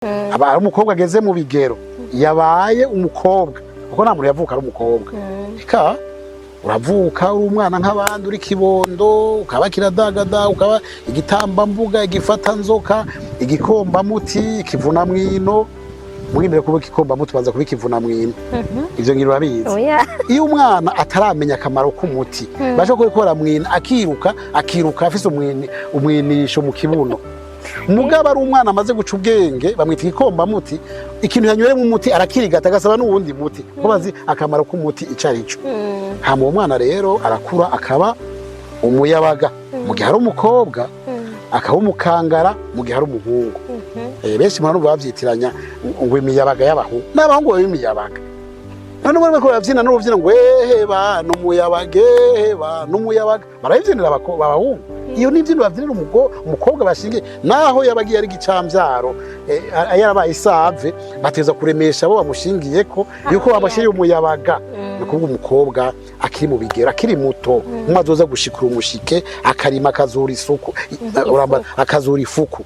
Aba ari umukobwa ageze mu bigero, yabaye umukobwa, kuko nta muntu yavuka ari umukobwa. Eka, uravuka uri umwana nk'abandi, uri kibondo, ukaba kiradagada, ukaba igitambambuga, igifatanzoka, igikombamuti, ikivunamwino. Mwemere kuba igikombamuti, ubanza kuba ikivunamwino. Ivyo ngira urabizi. Oya. Iyo umwana ataramenya akamaro k'umuti, bashobora kubikora mwina, akiruka, akiruka afise umwinisho mu kibuno. Mugabo ari umwana amaze guca ubwenge, bamwita igikombamuti. Ikintu yanyweremo umuti arakirigata, agasaba n'uwundi muti, kuko bazi akamaro k'umuti ico arico. Hama uwo mwana rero arakura akaba umuyabaga mu gihe ari umukobwa, akaba umukangara mu gihe ari umuhungu. Benshi murumva bavyitiranya ngo imiyabaga y'abahungu n'abahungu baba imiyabaga. None ubwo bariko baravyina n'uruvyino ngo eheba n'umuyabaga, eheba n'umuyabaga, barabivyinira abahungu. Iyo ni imvyino bavyinira umukobwa bashingiye, naho yabagiye ari gicamvyaro, yarabaye isave, bateza kuremesha abo bamushingiyeko yuko babashiriye umuyabaga. Ni ukuvuga umukobwa akiri mu bigero, akiri muto, umwe azoza gushikura umushike, akarima, akazura isuku, akazura ifuku.